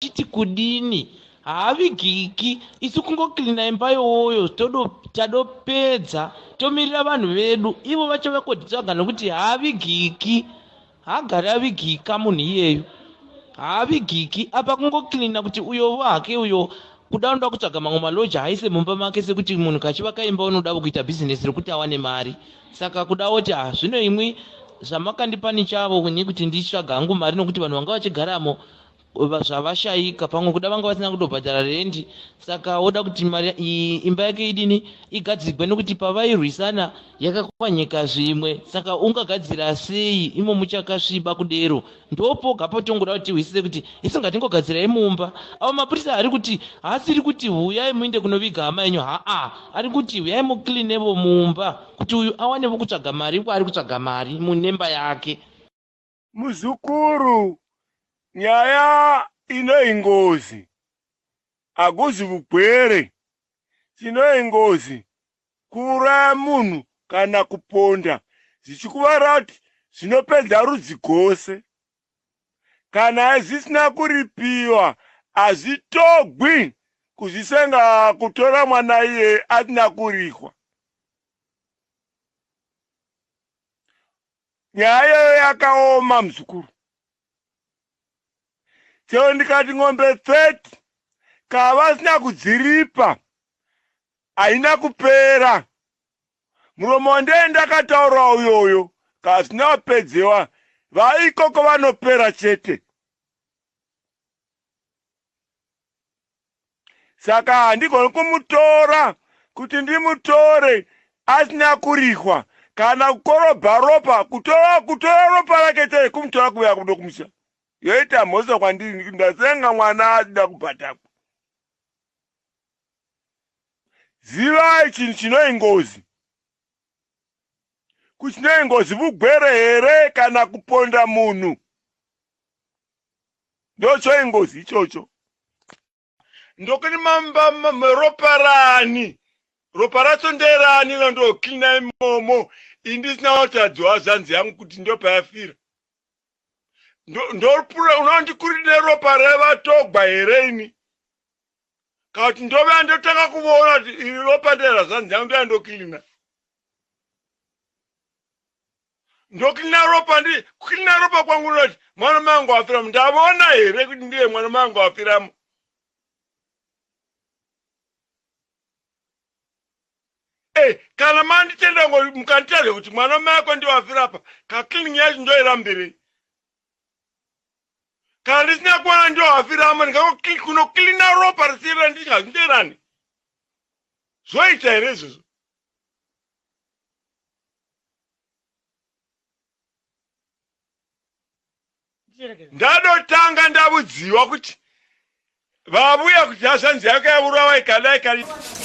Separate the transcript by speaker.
Speaker 1: Vachiti kudini? Haavigiki. Isu kungocleana imba iyoyo tadopedza tomirira vanhu vedu. Ivo vacho vakoditsvaga nokuti haavigiki. Haagari avigika munhu iyeyu. Haavigiki. Apa kungocleana kuti uyovo hake uyo kuda unoda kutsvaga mamwe maloja aise mumba make sekuti munhu kachivaka imba unoda kuita bhizinesi rekuti awane mari. Saka kuda oti ah zvino imwi zvamakandipanichavo ini kuti nditsvaga hangu mari nokuti vanhu vanga vachigaramo zvavashaika pamwe kuda vanga vasina kutobhadhara rendi saka oda kuti mari imba yake idini igadzigwe nekuti pavairwisana yakakwanyika zvimwe saka ungagadzira sei imo muchakasviba kudero ndopoga patongoda kuti tihwisise kuti isu ngatingogadzirai mumba avo mapurisa ari kuti haasiri kuti huyai muinde kunoviga hama yenyu haa ari kuti huyai mucleanevo mumba kuti uyu awanevo kutsvaga mari kwaari kutsvaga mari munemba yake.
Speaker 2: Muzukuru nyaya ino ingozi hakuzi vugwere chino ingozi kuuraya munhu kana kuponda zvichikuvara kuti zvinopedza rudzi gose kana zvisina kuripiwa hazvitogwi kuzvisenga kutora mwana iye asina kurihwa. Nyaya iyoyo yakaoma muzukuru. Chero ndikati ng'ombe 30 kana vasina kudziripa haina kupera. Muromo wandee ndakataura uyoyo kana zvisina kupedzewa vaikoko vanopera chete. Saka handigoni kumutora kuti ndimutore asina kurihwa kana kukorobha ropa kutora kutora ropa rake chete kumutora kuuya kudo kumusha yoita mhosva kwandiri ndasenga mwana asina kubhadhakwa. Zivai chinhu chinoi ngozi kuchinoi ngozi vugwere here kana kuponda munhu ndochoi ngozi ichocho ndokuni mamba ropa rani ropa racho nderani randocleana imomo indisina kutadziwa zvanzi yangu kuti ndopayafira ndopura unondikurire ropa revatogwa here ini kana kuti ndovea ndotanga kuvoona kuti iri ropa ndera zvanzi yangu ndoya ndocleana ndocleana ropa ndi kucleana ropa kwangu ndoti mwana mangu afiramo ndavona here kuti ndiye mwana mangu afiramo Eh, kana manditenda ngo mukanditaura kuti mwana mai ako ndiwo afira apa kacleaning yacho ndoirambirei kana ndisina kuwana ndiwo afiramo ndingakunocleana ropa risirira ndingazvinderani zvoita here izvozvo Ndadotanga ndavudziwa kuti vavuya kuti hazvanzi yako yavurawa ikadai kari.